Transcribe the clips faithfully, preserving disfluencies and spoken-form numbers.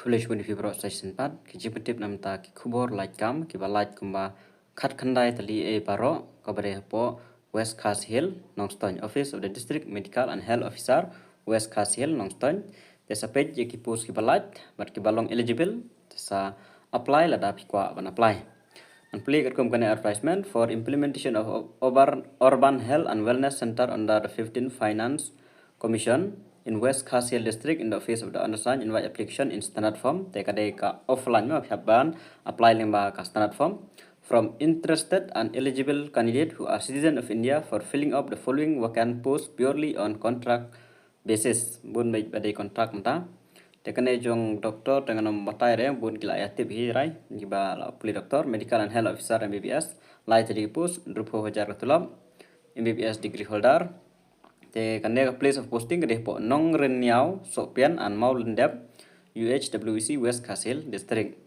Khublei shibun ïa phi baroh sa shisien pat. Ki jingpyntip namar ki khubor lait kam kiba lait kumba khatkhyndai tylli ei baroh kaba dei hapoh West Khasi Hills, Nongstoiñ, Office of the District Medical and Health Officer, West Khasi Hills, Nongstoiñ. Te sa peit ïa ki post kiba lait bad kiba long eligible, te sa apply lada phi kwah ban apply. Ngan plie katkum kane advertisement: for implementation of urban, urban health and wellness center under the fifteen Finance Commission in West Khasi Hills District in the office of the undersigned, invite application in standard form. Te ka dei ka offline, ma phi hap ban apply lyngba ka standard form, from interested and eligible candidate who are citizen of India for filling up the following vacant posts purely on contract basis. Bun bha ba dei contract mynta. Te kane jong doctor te ngan ym batai re, bun ki la ïa tip hi rai, kiba la pule doctor, medical and health officer, M B B S, lai tylli ki post, hynriewphew hajar ka tulop, M B B S degree holder. Te kane ka place of posting ka dei hapoh Nongrynniaw, Sohpian and Mawlyndep, U H W C, West Khasi Hills District.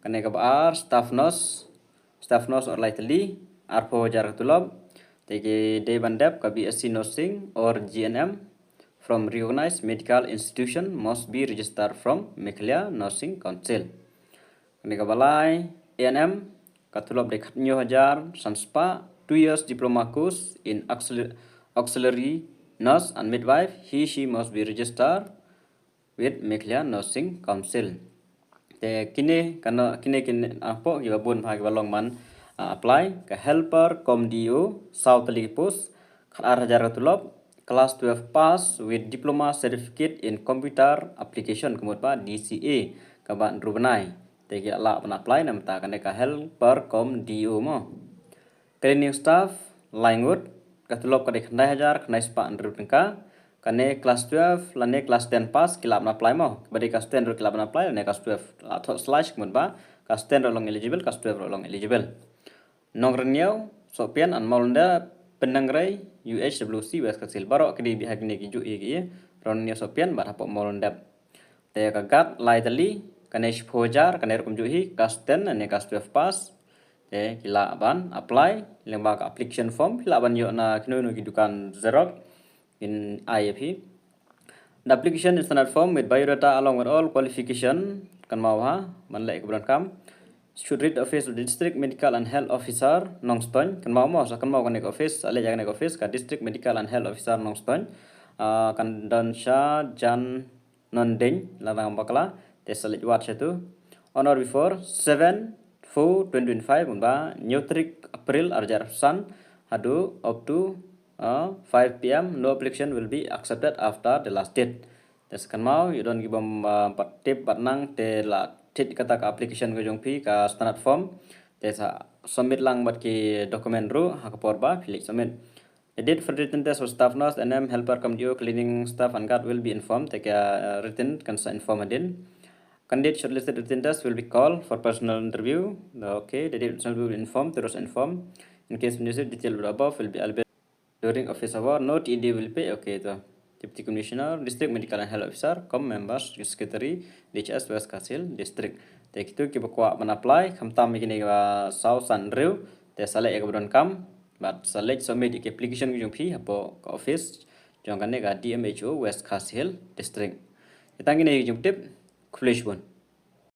Kane kaba ar, staff nurse, staff nurse or lai tylli, arphew hajar ka tulop. Te ki dei ban dep ka B S C nursing or G N M from recognized medical institution, must be registered from Meghalaya Nursing Council. Kane kaba lai, A N M, ka tulop dei khathynñiew hajar san spah, two years diploma course in auxil-, auxiliary nurse and midwife, he she must be registered with Meghalaya Nursing Council. Te kine kane, kine kine hapoh kiba bun bha kiba long ban, ah, apply. Ka helper cum D O, saw tylli ki post, khatar hajar ka tulop, class twelve pass with diploma certificate in computer application, ka mut ba D C A, kaba hynriew bnai. Te ki lah ban apply namar kane ka helper cum D O mo. Cleaning staff, lai ngut, ka tulop ka dei khyndai hajar khyndai spah hynriew tyngka. Kane class twelve lane class ten pass ki lah ban apply mo. Ba dei class ten ruh ki lah ban apply, lane class twelve. La thoh slash, ka mut ba class ten ruh long eligible, class twelve ruh long eligible. Nongrynniaw, Sohpian and Mawlyndep, Pyndengrei, U H W C, West Khasi Hills. Baroh ki dei bha kine ki juh hi ki, Nongrynniaw, Sohpian bad hapoh Mawlyndep. Te ka guard lai tylli, kane shiphew hajar, kane ruh kumjuh hi, class ten lane class twelve pass. Te ki lah ban apply lyngba ka application form, ki lah ban ïoh na kino kino ki dukan xerox, kin ai ïa phi. The application in standard form with biodata along with all qualification, kynmaw ha, ban leh kaba donkam, should reach office of the District Medical and Health Officer, Nongstoiñ, kynmaw mo, sa kynmaw kane ka office, sa leit ïa kane ka office ka District Medical and Health Officer, Nongstoiñ. Ah, kan don sha jan Nongdeiñ, la dang bakla, te sa leit wad shatu. On or before seven four twenty twenty-five, kumba hynñiew tarik April arhajar arphew san, haduh up to, uh, five P M, no application will be accepted after the last date. Te sa kynmaw, ïoh don ki bym, uh, pat tip bad nang, te la thied kata ka application ka jong phi, ka standard form. Te sa submit lang bad ki document ruh ha ka por ba phi leit submit. The date for written test for staff nurse, A N M, helper cum D O, cleaning staff and guard will be informed. Te ka, uh, written kan sa inform hadien. Candidate shortlisted written test will be called for personal interview. Okay, the date will be informed, terus inform. In case needed, detail above will be available during office hour. No T D will pay. Okay, to Deputy Commissioner, District Medical and Health Officer, cum members, Secretary, D H S West Khasi Hills District. Te kito kiba kwah ban apply, khamtam ïa kine kiba saw san hynriew, te sa leh ïa kaba donkam, bad sa leit submit ïa ki application ki jong phi hapoh ka office jong kane ka D M H O West Khasi Hills District. Te tang kine ki jingtip, khublei shibun.